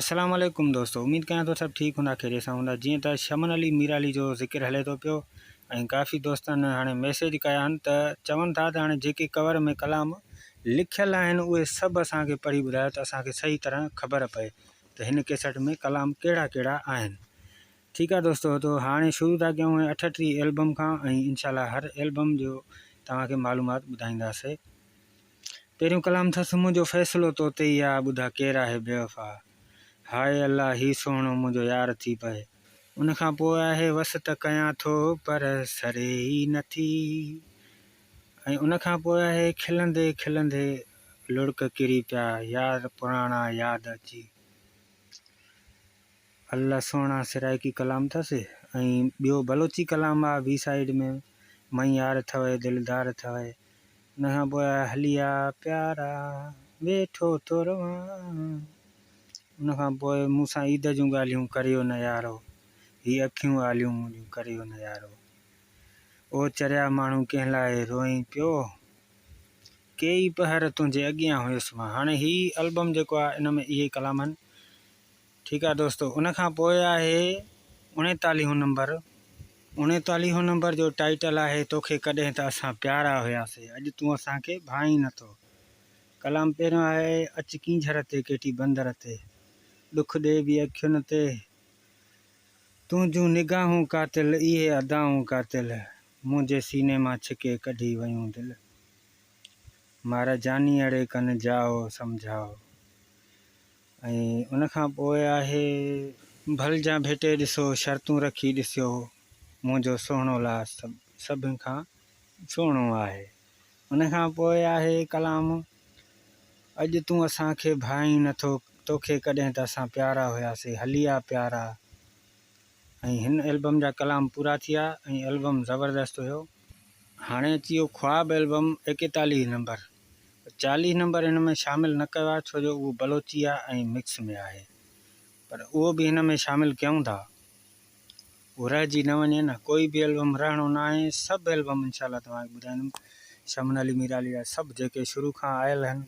السلام عليڪم دوستو اميد ڪيان ٿو سڀ ٺيڪ هوندا خيريت سان هوندا جيئن ته شمن علي ميرالي جو ذڪر هلي ٿو پيو ۽ ڪافي دوستن هاڻي ميسيج ڪيا آهن ته چون ٿا ته هاڻي جيڪي ڪور ۾ ڪلام لکيل آهن اهي سڀ اسان کي پڙهي ٻڌايو ته اسان کي صحيح طرح خبر پئي ته هن ڪيسٽ ۾ ڪلام ڪهڙا ڪهڙا آهن ٺيڪ آهي دوستو تو هاڻي شروع ٿا ڪيون 38 البم کان ۽ انشاء الله هر البم جو توهان کي معلومات ٻڌائينداسي پهريون ڪلام اٿس منهنجو فيصلو تو تي ئي آ ٻڌا ڪير آهي بيوفا هاء الله هي سهڻو منهنجو يار ٿي پئي. ان کان پوء آهي وس ته ڪيان ٿو پر سري ئي نه ٿي ۽ ان کان پوء آهي کلندي کلندي لڙڪ ڪري پيا يار پراڻا ياد اچي. الله سهڻا سرائيڪي ڪلام اٿس ۽ ٻيو بلوچي ڪلام آ بي سائيڊ ۾ مئي يار ٿوئي دلدار ٿوئي ان کان پوء آ هلي آ پيارا ويٺو ٿو روان ان کان پوء مون سان عيد جون ڳالهيون ڪريو نه يارو هي اکيون آليون منهنجون ڪريو نه يارو او چريا ماڻهو ڪنهن لاء روئين پيو ڪيئي پهر تنهنجي اڳيان هيس مان هاڻي هي البم جيڪو آ ان ۾ اهي ڪلام آهن ٺيڪ آ دوستو ان کان پوء آهي اوڻيتاليهون نمبر. اوڻيتاليهون نمبر جو ٽائيٽل آهي توکي ڪڏهن ته اسان پيارا هياسي اڄ تون اسان کي ڀانئين نه ٿو. ڪلام پهريون آهي اچ ڪينجهر تي ڪيٽي بندر تي ڏک ڏي به اکين تي تنهنجون نگاهون قاتل اهي ادائون قاتل منهنجي سيني مان ڇڪي ڪڍي ويون دل مار جاني اڙي ڪن جائو سمجهائو. ۽ ان کان پوء آهي. ڀل جان ڀيٽي ڏسو، شرطون رکي ڏسيو، منهنجو سهڻو لا سڀ کان سهڻو آهي. ان کان پوء آهي ڪلام، اڄ تون اسان کي ڀانئين نه ٿو، توکي ڪڏهن ته اسان پيارا هياسي، هلي آ پيارا. ۽ هن البم جا ڪلام پورا ٿيا ۽ البم زبردست هيو. هاڻي اچي ويو خواب البم ايڪيتاليهه نمبر. 40 نمبر هن ۾ شامل نه ڪيو آهي ڇو جو اهو بلوچي آهي ۽ مڪس ۾ آهي پر اهو به هن ۾ شامل ڪيون ٿا اهو رهجي نه وڃي نه ڪوئي به البم رهڻو نه آهي سڀ البم انشاء الله توهان کي ٻڌائيندم شمن علي ميرالي جا سڀ جيڪي شروع کان آيل آهن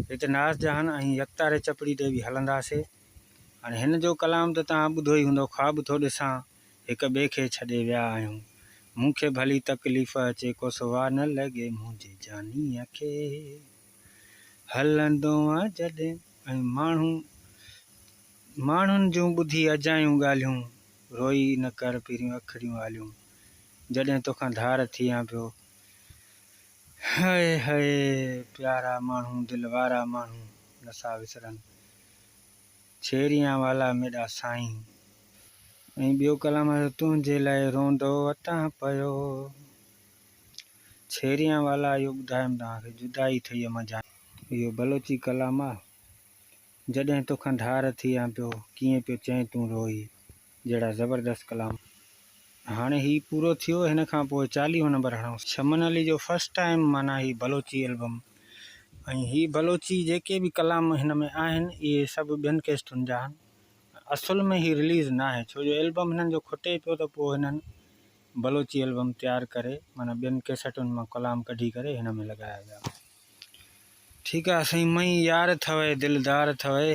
هت ناز جهان ۽ يڪتاري چپڙي تي به هلنداسي هاڻي هن جو ڪلام ته توهان ٻڌو ئي هوندو خواب ٿو ڏسان هڪ ٻئي کي ڇڏي ويا آهيون. مون کي ڀلي تڪليف اچي ڪو سوا نه لڳي منهنجي جانيء کي. هلندو آن جڏهن ۽ ماڻهو ماڻهن جون ٻڌي اجايون ڳالهيون روئي نه ڪر پريون اکڙيون آليون جڏهن توکان ڌار ٿيان پيو هئي هئي پيارا ماڻهو دل وارا ماڻهو نٿا وسرن. ڇيريان والا ميڏا سائين. ۽ ٻيو ڪلام آهي تنهنجي لاء روندو وتان پيو. ڇيريان والا اهو ٻڌايم توهان کي جدائي ٿئي منجهان. اهو بلوچي ڪلام آ. جڏهن توکان ڌار ٿيان پيو ڪيئن پيو چئين تون روئي جهڙا زبردست ڪلام. هاڻي هي پورو ٿيو هن کان پوء چاليهون نمبر هڻو. شمن علي جو فرسٽ ٽائيم معنيٰ هي بلوچي البم ۽ هي بلوچي جيڪي به ڪلام هن ۾ آهن اهي سڀ ٻين ڪيسٽن جا آهن اصل ۾ هي رليز ناهي ڇو جو البم هنن جو کٽي پيو ته پوء هنن بلوچي البم تيار ڪري معنيٰ ٻين ڪيسٽن مان ڪلام ڪڍي ڪري هن ۾ لڳايا ويا. ٺيڪ آ سائين مئي يار ٿوئي دلدار ٿوئي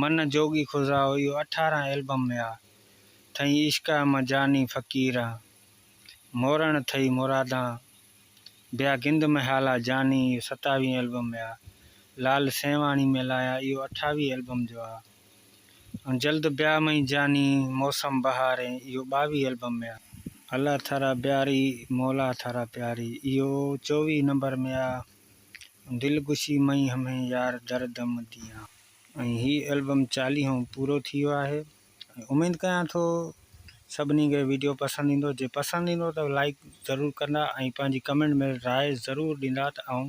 من جوڳي خزائو اهو اٺارهن البم ۾ آ ٿئي عشقا مان جاني فقيران مورڻ ٿئي مرادان بيا گند محالا جاني اهو ستاويهين البم ۾ آ لال سيواڻي ۾ لايا اهو اٺاويهه البم جو آ ۽ جلد بيا مئي جاني موسم بهارين اهو ٻاويهه البم ۾ آ. الله ٿارا بياري مولا ٿارا پياري اهو چوويهه نمبر ۾ آ دل گشي مئي همين يار در دم ديان. ۽ هي البم چاليهون پورو ٿي ويو آهي ۽ اميد ڪيان ٿو سڀني کي ويڊيو پسند ايندو جي پسند ايندو ته لائيڪ ضرور ڪندا ۽ پنهنجي ڪمينٽ ۾ راء ضرور ڏيندا ته آئون